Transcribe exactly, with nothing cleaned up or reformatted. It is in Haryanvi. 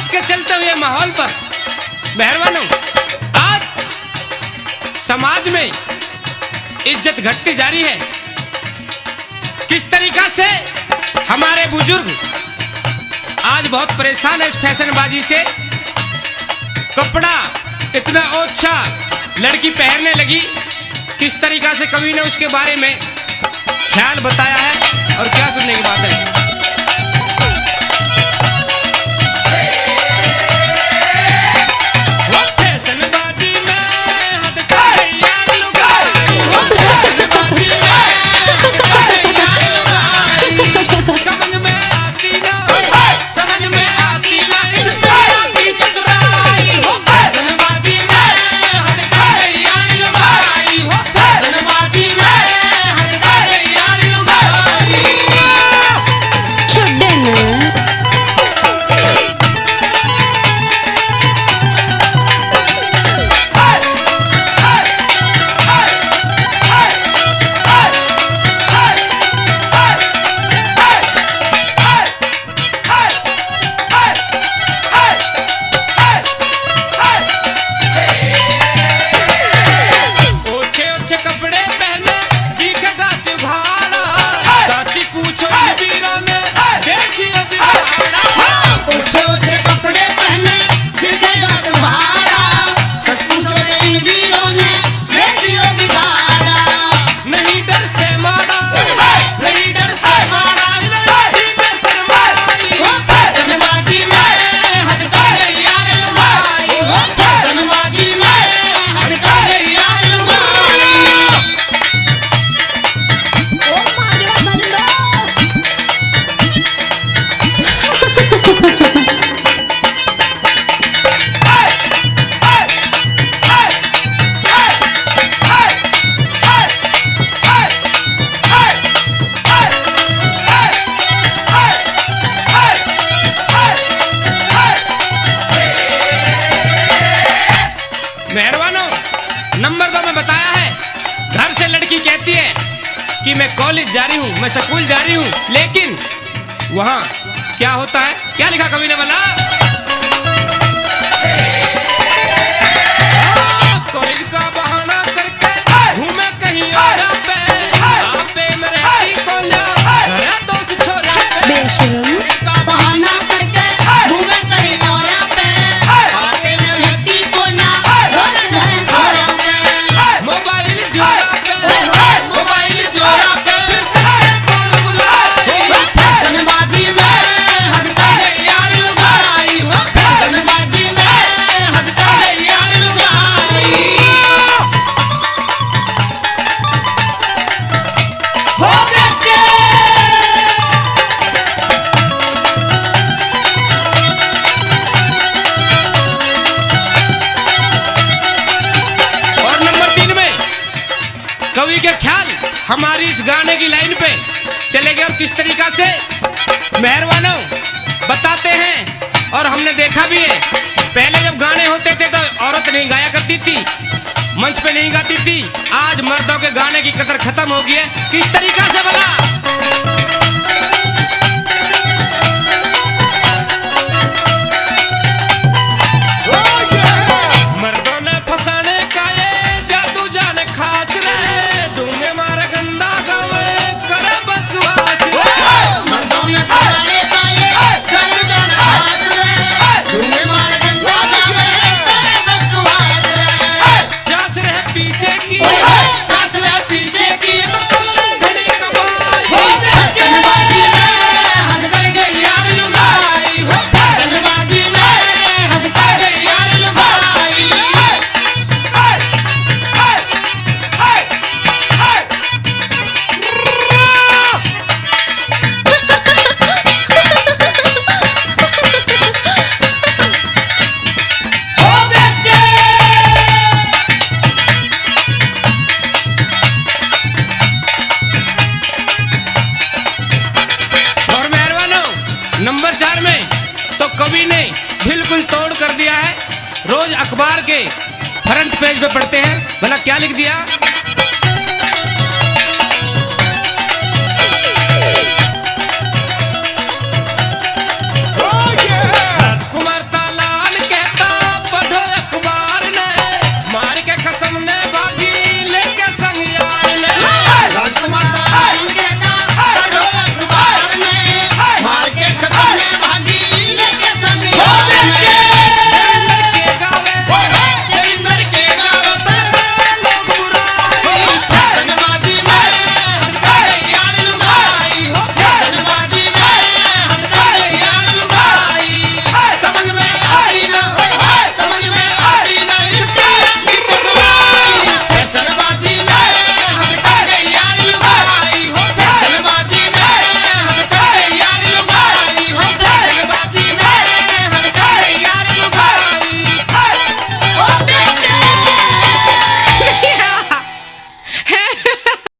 के चलते हुए माहौल पर मेहरबानों, आज समाज में इज्जत घटती जा रही है। किस तरीका से हमारे बुजुर्ग आज बहुत परेशान है इस फैशनबाजी से। कपड़ा इतना ओछा लड़की पहनने लगी, किस तरीका से कवि ने उसके बारे में ख्याल बताया है और क्या सुनने की बात है। वो फैशनबाजी में हद कर गई यार लुगाई। वो फैशनबाजी में हद कर गई यार लुगाई। समझ में आती ना, समझ में आती ना इस दुनिया की चतुराई। वो फैशनबाजी में हद कर गई यार लुगाई। वो फैशनबाजी में हद कर गई यार लुगाई। छोड़े ना। ओछे ओछे कपड़े पहने, दिखेगा तिघाड़ा। साची पूछो इन वीरों ने, देसी बिगाड़ा। ओछे ओछे कपड़े पहने, दिखेगा तिघाड़ा। सच पूछो इन वीरों ने, देसी बिगाड़ा। नहीं डर से माड़ा, नहीं डर से माड़ा, नहीं में शर्माई। वो फैशनबाजी में हद कर गई यार लुगाई। वो फैशनबाजी में हद कर गई यार लुगाई। ओ मांगला संदो। मेहरबानों, नंबर दो में बताया है, घर से लड़की कहती है कि मैं कॉलेज जा रही हूँ, मैं स्कूल जा रही हूँ, लेकिन वहाँ क्या होता है, क्या लिखा कवि ने भला? कॉलेज का बहाना करके घूमे कहीं और पे, आप पे मेरे की कोना, घर दोस्त छोरा पे। बेशरम। का बहाना करके घूमे कहीं और पे, आप पे मेरे की कोना, घर घर छोरा पे। मोबाइल जोरा पे, मोबाइल जोरा पे। फैशनबाजी में हद कर गई यार लुगाई, फैशनबाजी में हद कर गई यार लुगाई। हो बेटे। और नंबर तीन में कवि के ख्याल हमारी इस गाने की लाइन पे चले गए और किस तरीका से मेहरबानों बताते हैं। और हमने देखा भी है, पहले जब गाने होते थे तो औरत नहीं गाया करती थी, मंच पे नहीं गाती थी। आज मर्दों के गाने की कदर खत्म हो गई है। किस तरीका से भला? मर्दों ने फसाने का ये जादू जाने खास रे, डूंगे मार गंदा गावे, करे बकवास रे। मर्दों ने फसाने का ये जादू जाने खास रे, डूंगे मार गंदा गावे, करे बकवास रे। चास रहे पीछे की, चास रहे पीछे की, तो कुल्ले घड़ी कमाई। फैशनबाजी में हद कर गई यार लुगाई, फैशनबाजी में हद कर गई यार लुगाई। और मेहरबानों, नंबर चार में तो कवि ने बिल्कुल तोड़ कर दिया है। रोज अखबार के फ्रंट पेज पे पढ़ते हैं, भला क्या लिख दिया?